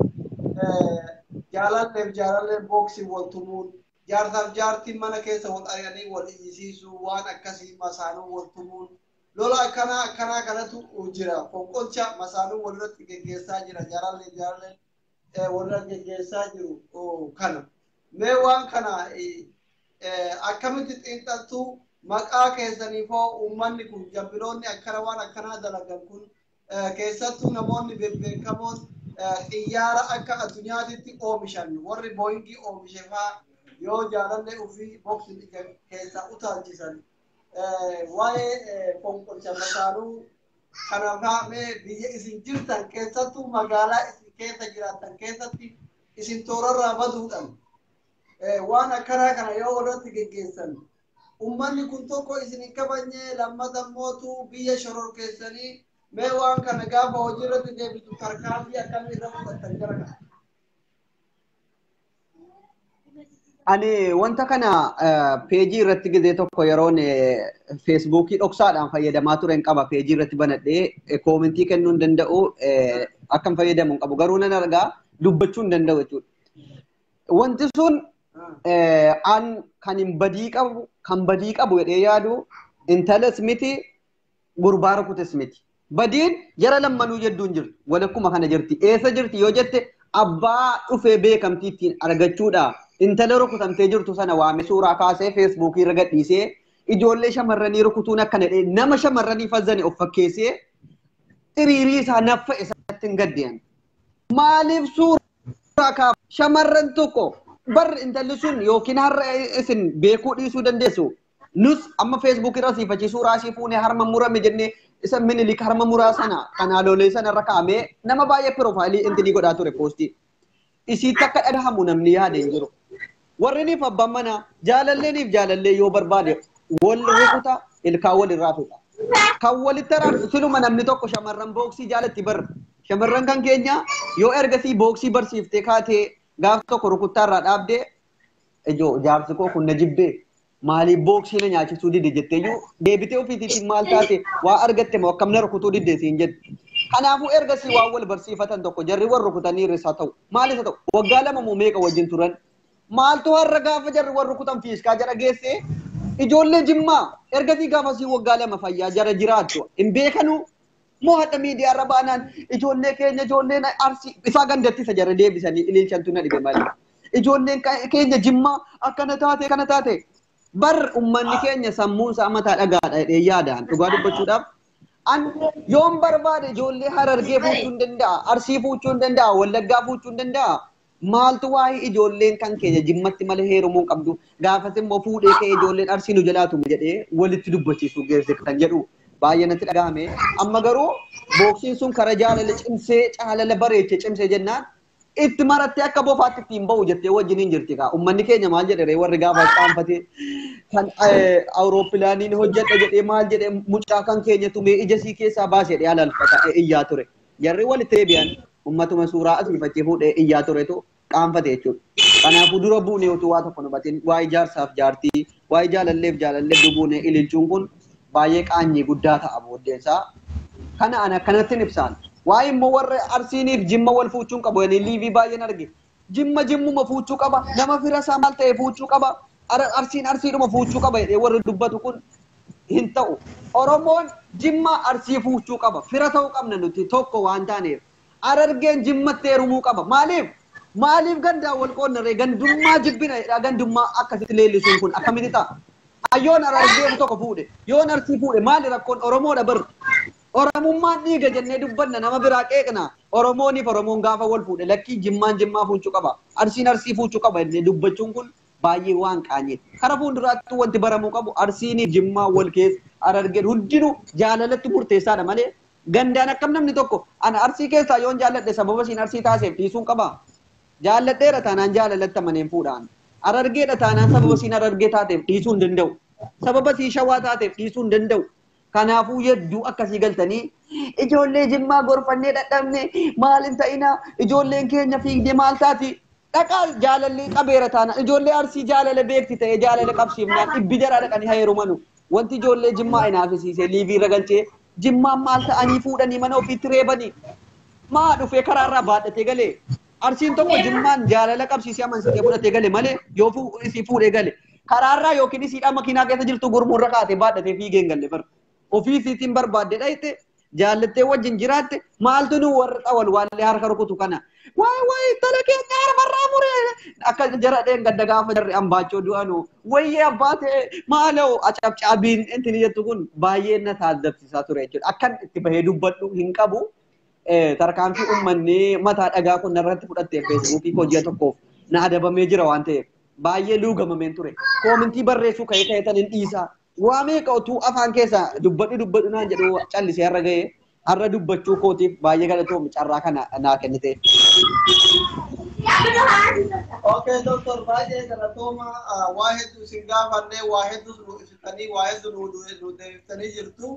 Speaker 1: jaalalleef jaalalleen booksii wal tumuun jaarsaaf jaartiin mana keessa wal ari'anii wal iyyisiisuu waan akkasii masaanuu wal tumuun lola akkanaa akkanaa kanatu jira fonqolcha masaanuu walirratti geggeessaa jira jaalalleef jaalalleen walirratti geggeessaa jiru kana. Mee waan kana akkamitti xiinxaltuu maqaa keessaniifoo uummanni kun jabbiloonni akkana waan akkanaa dalagan kun keessattuu namoonni bebbeekamoon xiyyaara akka addunyaatitti oomishan warri booyingii oomishe faa yoo jaalallee ofii boksiin ija keessa utaalchisan waa'ee fonqolcha masaanuu kana faa mee biyya isin jirtan keessattuu magaalaa isin keessa jiraattan keessatti isin toorarraa baduudhaan waan akkanaa kana yoo walirratti geggeessan ummanni kun tokko isin hin kabajne lammata mootu biyya shororkeessanii mee waan kana gaafa hojii irratti deebitu tarkaanfii akkamii irra fudhattan jara kana.
Speaker 2: Ani wanta kana peejii irratti gizee tokko yeroon feesbuukii dhoksaadhaan fayyadamaa ture hin qaba peejii irratti banadhee koomentii kennuu hin danda'u akkam fayyadamu hin qabu garuu nan argaa dubbachuu hin danda'u jechuudha. Wanti sun an kan hin badii qabu kan badii qabu jedhee yaadu intalas miti gurbaa rukutes miti. Badiin jara lammanuu jedduu hin jirtu walakkuma kana jirti eessa jirti yoo jette abbaa dhufee beekamtii ittiin argachuudha. Intala rukutamtee jirtu sana waame suuraa kaasee feesbuukii irra gadhiisee Ijoollee shamarranii rukutuun akkana jedhee nama shamarranii fazzane of fakkeessee xiriirii isaa naffa isatti hin gaddeeyan. Maaliif suuraa kaaf shamarran tokko bar intalli sun yookiin har'a isin beekuu dhiisuu dandeessu. Nus amma Facebook irra siifachi suuraa ishii fuunee harma murame jennee isa Minilik harma muraa sana kan haalolee sana irra kaa'amee nama baay'ee piroofaayilii intinii godhaa ture poostii. Isiitti akka dhagahamu namni yaade hin jiru. Warriniif abbaan manaa jaalalleeniif jaalallee yoo barbaade wal rukuta ilkaan wal irraa fixa. Kan walitti araarsu siluma namni tokko shamarran booksii jaalatti bar. Shamarran kan keenya yoo ergasii booksii barsiiftee kaatee gaaf tokko rukuttaa irraa dhaabdee ijoo jaarsi koo kun na jibbee maaliif booksii na nyaachisuu dide jettee iyyuu deebitee ofiitiitiin maal taate waa argatte moo akkam na rukutuu dide siin jette. Kanaafuu ergasii waan wal barsiifatan tokko jarri wal rukutanii irrisaa ta'u maal isa ta'u waggaa 2 moo meeqa wajjin turan maaltu har'a gaafa jarri wal rukutan fiiskaa jara geessee ijoollee Jimmaa ergasii gaafasii waggaa 2 fayyaa jara jiraattu hin beekanuu moo hadha miidiyaa irra baanaan ijoollee keenya ijoolleen Arsii isaa gandatti isa jara deebisanii ililchantu na dhibe malee. Ijoolleen keenya Jimmaa akkana taate kana taate bar ummanni keenya sammuun isaa mataa dhagaadha jedhee yaadaan dhugaa dubbachuudhaaf an yoon barbaade ijoollee Harargee fuuchuu hin danda'a, Arsii fuuchuu hin danda'a, Wallaggaa fuuchuu hin danda'a. Maaltu waa'ee ijoolleen kan keenya Jimmatti malee heerumuu qabdu gaafas immoo fuudhee ka'ee ijoolleen Arsii nu jalaatu jedhee walitti dubbachiisuu geesse kan jedhu baay'ee natti dhagahame. Amma garuu booksiin sun kara jaalala cimsee jaalala bareechee cimsee jennaan itti marattee akka bofaatti ittiin ba'u jettee wajjin hin jirti kaa. Uummanni keenya maal jedhe ree warri gaafa qaanfatee kan awuroopppilaaniin hojjedha jedhee maal jedhee mucaa kan keenya tumee ija sii keessaa baasee jedhee alalfata iyyaa ture. Jarri walitti deebi'an ummatuma suuraa asiifachee fuudhee iyyaa turetu qaanfate jechuudha. Kanaafuu dura buunee utuu waa tokko hubatiin waa'ee jaarsaaf jaartii, waa'ee jaalalleef jaalallee dubuunee ililchuun kun baay'ee qaanyii guddaa ta'a booddeensaa. Kana an akkanatti ibsaan. Waa'ee immoo warra Arsiiniif Jimma wal fuuchuun qabu yani liivii baay'een arge. Jimma jimmuma fuuchuu qaba, nama fira isaa maal ta'e fuuchuu qaba, Arsiin Arsiidhuma fuuchuu qaba jedhee warri dubbatu kun hin ta'u. Oromoon Jimma Arsii fuuchuu qaba, fira ta'uu qabna nuti tokko waan taaneef. Harargeen Jimmatti heerumuu qaba. Maaliif? Maaliif gandaan wal qoodna ree? Gandummaa jibbina jedha. Gandummaa akkasitti leellisuun kun akkamitti ta'a? Yoon Harargee tokko fuudhe, yoon Arsii fuudhe maali rakkoon Oromoodha bar? Oromummaan dhiiga jennee dubbanna nama biraa qeeqna. Oromooniif Oromoon gaafa wal fuudhe lakkii Jimmaan Jimmaa fuuchuu qaba, Arsiin Arsii fuuchuu qaba jennee dubbachuun kun baay'ee waan qaanyee. Kara fuulduraatti wanti baramuu qabu Arsiiniif Jimmaa wal keessa Harargeen hundinuu jaalalatti murteessaadha malee gandaan akkam namni tokko ana Arsii keessaa yoon jaalladhe sababa isiin Arsii taaseef dhiisuun qaba. Jaalladheera taanaan jaalalatti amaneen fuudhaan. Harargeedha taanaan sababa isiin Harargee taateef dhiisuu hin danda'u. Sababa isiin Shawaa taateef dhiisuu hin danda'u. Kanaafuu yedduu akkasii galtanii ijoollee Jimmaa gorfannee dhadhabne maal hin ta'inaa ijoolleen keenya fiigdee maal taati dhaqaa jaalalli qabeera taanaan ijoollee Arsii jaalala beekti ta'ee jaalala qabsiifnaan dhibbi jaraa dhaqanii heerumanu. Wanti ijoollee Jimmaa inaafisiisee liivii irra galchee Jimmaan maal ta'anii fuudhanii mana ofiitti reebanii maa dhufee karaarraa baadhatee galee Arsiin tokko Jimmaan jaalala qabsiisee amansiisee fudhatee gale malee yoo isii fuudhee gale karaarraa yookiin isiidhaa makiinaa keessa jirtu gurmuurra kaatee baadhatee fiigee hin galle bara. Ofii isiitiin barbaadde dhayite jaallattee wajjin jiraatte maaltu nu warra xawal waallee harka rukutu kana. Waay waay intala keenya harmarraa muree akka jara dheen gadda gaafa jarri ambaachoo du'anu wayyee abbaa ta'e maaloo acabcaabiin intini jettu kun baay'ee na taajjabsiisaa ture jechuudha. Akkan itti bahee dubbadhu hin qabu. Tarkaanfii uummanni mataa dhagaa kun narratti fudhattee feesbuukii koo ji'a tokkoof na adabamee jira waan ta'eef baay'ee luugamameen ture. Koomintii barreessuu ka'ee ka'ee tan hin dhiisaa. Waa meeqa utuu afaan keessa dubbadhu dubbadhu naan jedhu callisee har'a ga'ee har'a dubbachuu kootiif baay'ee galatoomi carraa kana naa kennite.
Speaker 1: Okay, Doctor, baay'ee galatooma. Waa hedduu isin gaafannee waa hedduu nu ibsitanii waa hedduu nu deebiftanii jirtu.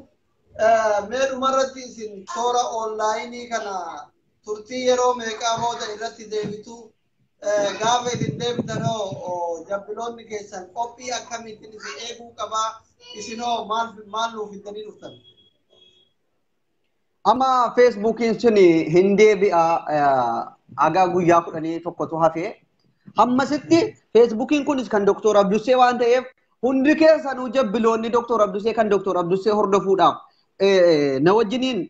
Speaker 1: Mee dhumarratti isin toora onlaayinii kana turtii yeroo meeqaa booda irratti deebitu? Gaafa isin deebitanoo jabbiloonni keessan qophii akkamiitiin isin eeguu qabaa? Isinoo maal maal nuuf fidanii dhuftan?
Speaker 2: Amma feesbuukiin sun hin deebi'a haga guyyaa 11tu hafe. Hammasitti feesbuukiin kunis kan Dr. Abdussee waan ta'eef hundi keessanuu jabbiloonni Dr. Abdussee kan Dr. Abdussee hordofuudhaaf na wajjiniin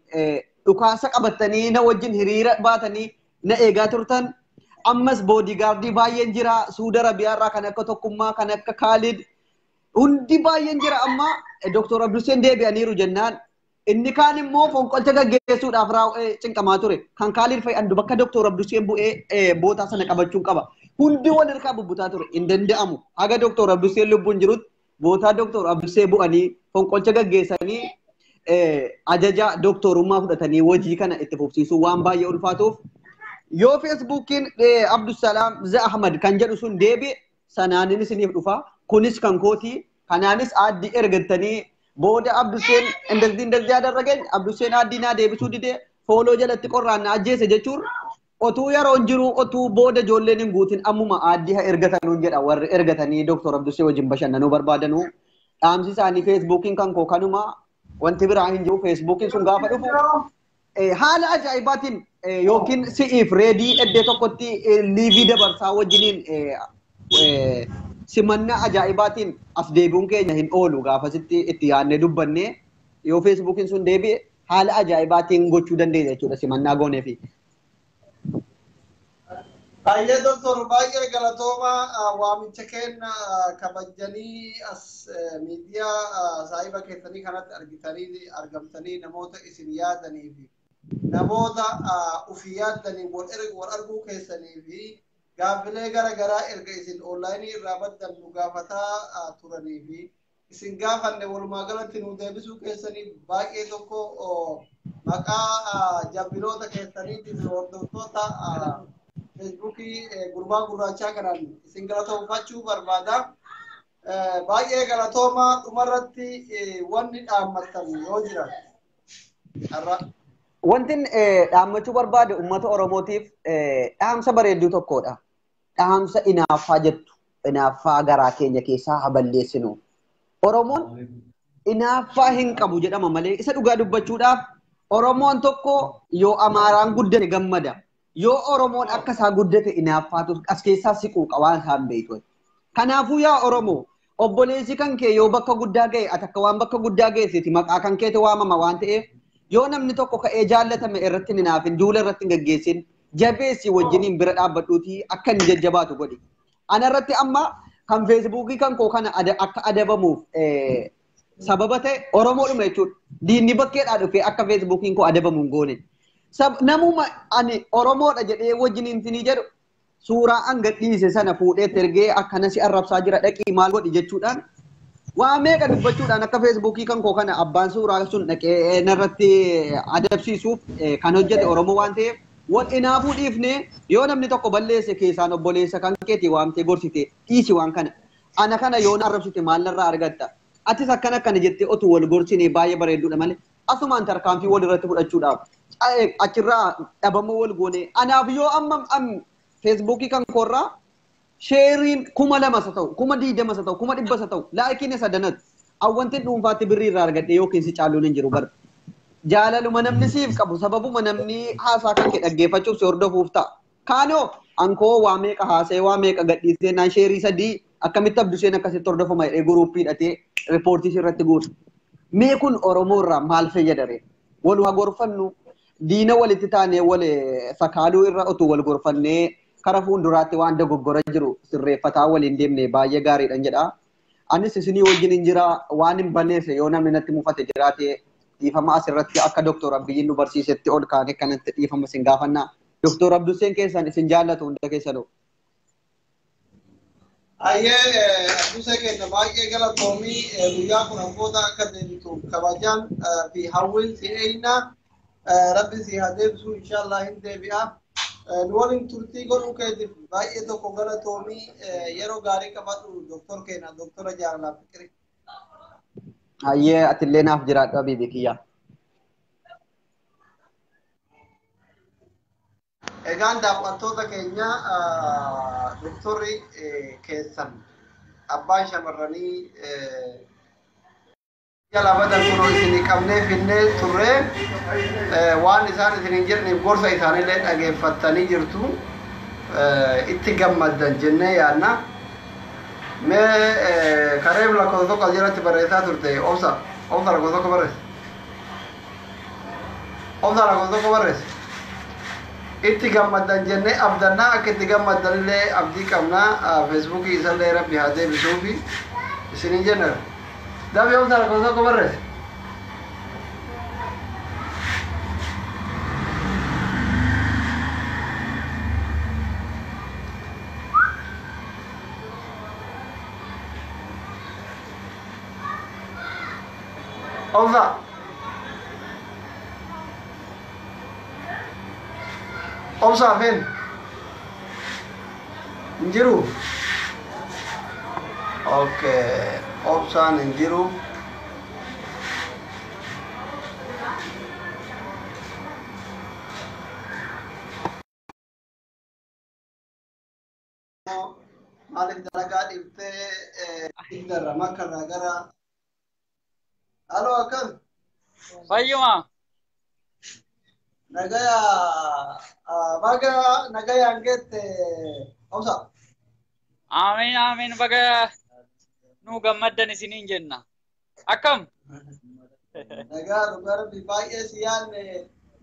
Speaker 2: dhukaasa qabatanii na wajjin hiriira baatanii na eegaa turtan. Ammas boodigaardii baay'een jira. Suudi Arabiyaarraa kan akka Tokkummaa kan akka Kaalid Hundi baay'een jira amma Dr. Abduseen deebi'aniiru jennaan inni kaan immoo fonqolcha gaggeessuudhaaf cinqamaa ture. Kan Kaaliid fa'i andu bakka Dr. Abduseen bu'ee bootaa sana qabachuun qaba. Hundi wal harkaa bubbutaa ture. Hin danda'amu. Haga Dr. Abduseen lubbuun jirutti bootaa Dr. Abdusee bu'anii fonqolcha gaggeessanii ajaja doktorummaa fudhatanii hojii kana itti fufsiisuu waan baay'ee ulfaatuuf yoo Feesbuukiin Abdusalaam Z Ahmad kan jedhu sun deebi'e sanaanin isiniif dhufa. Kunis kan kooti. Kanaanis aaddii ergattanii booda Abduseen indazii indazii adarrageen Abduseen aaddii naa deebisuu didee fooloo jalatti qorraan na ajjeese jechuun otuu yeroon jiru otuu booda ijoolleen hin guutin ammuma aaddii haa ergatanuun jedha warri ergatanii Dr. Abdusee wajjin bashannanuu barbaadanuu. Dhaamsi isaanii Feesbuukiin kan koo kanuma wanti biraa hin jiru Feesbuukiin sun gaafa dhufu haala ajaa'ibaatiin yookiin si'iif reedii iddoo tokkotti liivii dabarsaa wajjiniin simannaa ajaa'ibaatiin as deebi'uun keenya hin oolu gaafasitti itti yaadnee dubbannee yoo Feesbuukiin sun deebi'e haala ajaa'ibaatiin gochuu dandeenya jechuudha simannaa gooneefi.
Speaker 1: Baay'ee doktor baay'ee galatooma waamicha keenya kabajanii as miidiyaa saahiba keessanii kanatti argitanii argamtanii namoota isin yaadanii fi namoota ofii yaaddanii wal arguu keessanii fi gaaffilee gara garaa erga isin onlaayinii irraa baddan nu gaafataa turanii fi isin gaafanne walumaa galatti nu deebisuu keessanii baay'ee tokko maqaa jabbiloota keessaniitiif hordoftoota Feesbuukii gurbaa gurraachaa kanaan isin galatoomfachuu barbaada. Baay'ee galatooma dhumarratti wanni dhaammattan yoo jira.
Speaker 2: Wanti dhaammachuu barbaade uummata Oromootiif dhaamsa bareedduu tokkodha. Dhaamsa inaaffaa jettu inaaffaa garaa keenya keessaa haa balleessinu. Oromoon inaaffaa hin qabu jedhama malee isa dhugaa dubbachuudhaaf Oromoon tokko yoo Amaaraan guddate gammada. Yoo Oromoon akka isaa guddate inaaffaatu as keessaa siquu waan isaan beektu. Kanaafuu yaa Oromoo obboleessi kan kee yoo bakka guddaa ga'e ati akka waan bakka guddaa geessiti maqaa kan keeti waamama waan ta'eef yoo namni tokko ka'ee jaallatame irratti hin hinaafin duula irratti hin gaggeessin jabeessi wajjiniin bira dhaabbadhuutii akka inni jajjabaatu godhi. Ana irratti amma kan Feesbuukii kan koo kana akka adabamuuf sababa ta'e Oromoodhuma jechuudha. Diinni bakkeedhaa dhufee akka Feesbuukiin koo adabamu hin goone. Namuma ani Oromoodha jedhee wajjiniin sinii jedhu suuraa an gadhiise sana fuudhee ergee akkana si arrabsaa jira dhaqii maal godhi jechuudhaan waa meeqa dubbachuudhaan akka Feesbuukii kan koo kana abbaan suuraa sun dhaqee narratti adabsiisuuf kan hojjete Oromoo waan ta'eef wal inaafuu dhiifnee yoo namni tokko balleesse keessaan obboleessa kan keetii waamtee gorsite dhiisi waan kana ana kana yoo na arrabsite maal narraa argatta atis akkana akkana jettee otuu wal gorsine baay'ee bareedduudha malee asumaan tarkaanfii wal irratti fudhachuudhaaf achirraa dhabamuu wal goone anaaf yoo amma Feesbuukii kan koorraa sheeriin 2000 isa ta'u 20,000 isa ta'u 100,000 isa ta'u laakiin isa danatu awwanti dhuunfaatti birrii irraa argadhe yookiin si caaluun hin jiru bara. Jaalaluma namni siif qabu sababuma namni haasaa kan kee dhaggeeffachuuf si hordofuuf ta'a. Kaanoo ankoo waa meeqa haasee waa meeqa gadhiisee naan sheerii 3 akkamitti Abduseen akkasitti hordofama jedhee guruuppii hidhatee riippoortii irratti guutu. Mee kun Oromoo irraa maal fayyadare? Walumaa gorfannu diina walitti taanee wal sakaaluu irra otuu wal gorfannee kara fuulduraatti waan dogoggora jiru sirreeffataa waliin deemne baay'ee gaariidhan jedha. Anis isinii wajjin hin jira waan hin balleesse yoo namni natti mufate jiraate dhiifama asirratti akka Dr. Abiyyiin nu barsiisetti ol kaane kanatti dhiifama isin gaafanna. Dr. Abduseen keessan isin jaallatu hunda keessanuu.
Speaker 1: Ayyee Abdusee keenya baay'ee galatoomii guyyaa kun abboota akka deebitu kabajaan fi hawwiin si eeyna rabbi si haa deebisu inshaallah hin deebi'a. Nu waliin turtii godhuu keetiif baay'ee tokko galatoomii yeroo gaarii qabadhu doktor keenya doktora Jaalalaa Fiqirii.
Speaker 2: Ayyee atillee naaf jiraadhu Habiibi kiyya.
Speaker 1: Egaan daawwattoota keenya doktorri keessan abbaan shamarranii jala badan kunoo isinii qabnee finnee turre waan isaan isiniin jedhaniif gorsa isaanillee dhageeffattanii jirtu itti gammaddan jennee yaadna. Mee kareef lakkoofsa tokko as jalatti barreessaa turte obsa obsa lakkoofsa tokko barreesse obsa lakkoofsa tokko barreesse. Itti gammaddan jennee abdannaa akka itti gammaddanillee abdii qabnaa Feesbuukii isallee rabbi haa deebisuufi. Isinin jenna. Dafi obsa lakkoofsa tokko barreesse. Obsa. Obsa hafeen. Hin jiru. Okay. Obsaan hin jiru. Maaliif dalagaa dhiiftee digdarra makkarraa gara. Aloo akkam?
Speaker 3: Fayyuma.
Speaker 1: Nagaya baga nagayaan geette obsa.
Speaker 3: Amiin amiin baga nu gammaddan isiniin jenna. Akkam?
Speaker 1: Nagaa dhugaa rabbi baay'ee si yaadne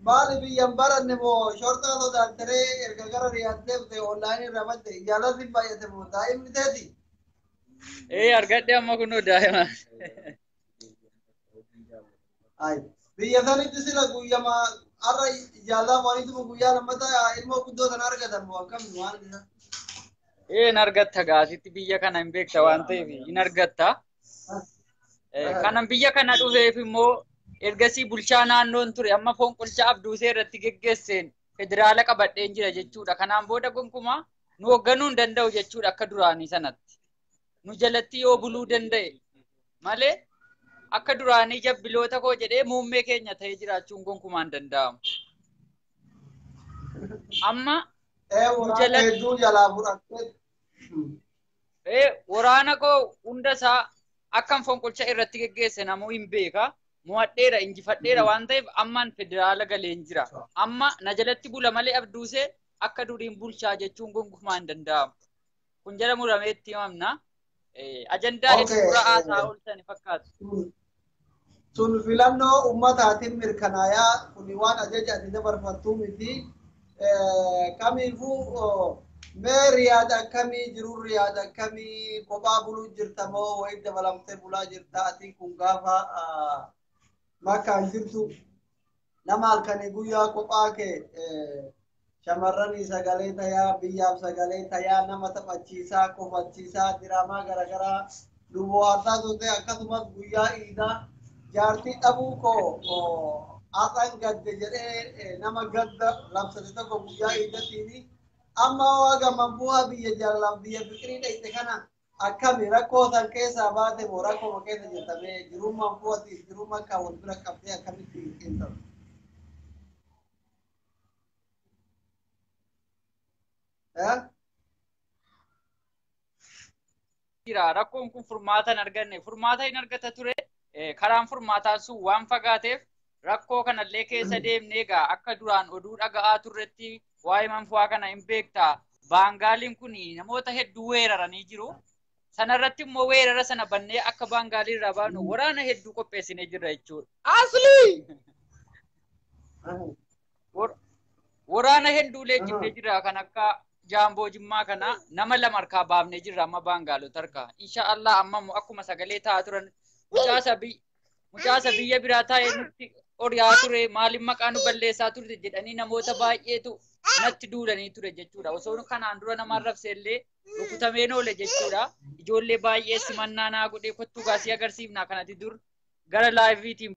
Speaker 1: maali biyyan baranne moo shorxaa sodaattaree erga gara Riyaad deemte onlaayinii irraa madde jaalalli baay'ate moo daa'imni teeti?
Speaker 3: Ee argadhe amma kunoo daa'ima.
Speaker 1: Ay biyya sanitti sila guyyama har'a jaalala waanituma guyyaa lammataa ilmoo guddoo sana argatan moo akkam waan isa?
Speaker 3: Ee hin argatta gaasitti biyya kana hin beekta waan ta'eef hin argatta. Kanan biyya kana dhufeef immoo ergasii bulchaa naannoon ture amma fonqolcha Abduusee irratti geggeesseen federaala qabadheen jira jechuudha. Kanaan booda gonkumaa nu hoogganuu hin danda'u jechuudha akka duraanii sanatti. Nu jalatti yoo buluu danda'e malee akka duraanii jabbiloota koo jedhee muummee keenya ta'ee jiraachuun gonkumaa hin danda'amu. Amma
Speaker 1: hedduu jalaa fudhattee.
Speaker 3: Waraana koo hunda isaa akkan fonqolcha irratti geggeesse namuu hin beeka. Mo'adheera injifadheera waan ta'eef ammaan federaala galeen jira. Amma na jalatti bula malee Abduusee akka duriin bulchaa jechuun gonkumaa hin danda'amu. Kun jala muramee itti himamna. Ajandaa hedduu haasaa oolchani fakkaatu.
Speaker 1: Sun filannoo uummataatiin mirkanaayaa kun waan ajaja ati dabarfattuu miti. Kamiifuu mee Riyaad akkamii jiruun Riyaad akkamii kophaa buluu jirta moo wayii dabalamtee bulaa jirta ati kun gaafa makkaan jirtu nama halkanii guyyaa kophaa kee shamarranii sagalee tayaa biyyaaf sagalee tayaa nama taphachiisaa kofachiisaa diraamaa garaagaraa nu bohaarsaa turte akkasumas guyyaa iidaa jaartii dhabuu koo har'aan gadde jedhee nama gadda labsate tokko guyyaa iidatiini amma waa gaman bu'aa biyya jaalalaaf biyya fiqirii dhayxe kana akkami rakkoo san keessaa baate moo rakkoo keessa jirtame jirummaan bu'aatiif jirummaan kan wal bira qabdee akkamitti xiinxalu?
Speaker 3: Jira rakkoon kun furmaata hin arganne furmaata hin argata ture karaan furmaataa sun waan fagaateef rakkoo kanallee keessa deemnee egaa akka duraan oduu dhaga'aa turretti waa'ee manfu'aa kana hin beektaa. Baangaaliin kun namoota hedduu weeraranii jiru. Sanarratti immoo weerara sana bannee akka baangaalii irraa baanu waraana hedduu qopheessinee jirra jechuudha. Aslii! Waraana hedduu leenjifnee jirra kan akka jaamboo jimmaa kana nama lama harkaa baafnee jirra amma baangaalota harkaa. Insha Allah amma immoo akkuma sagalee taa'aa turan mucaasa biyya biraa taa'ee nutti oriyaa ture maaliin maqaa nu balleessaa turte jedhanii namoota baay'eetu natti duulanii ture jechuudha. Osoo kanaan dura nama arrabse illee rukutameen oole jechuudha. Ijoollee baay'ee simannaa naa godhee kottuu gaasii agarsiifnaa kanatti dur gara laayiviitiin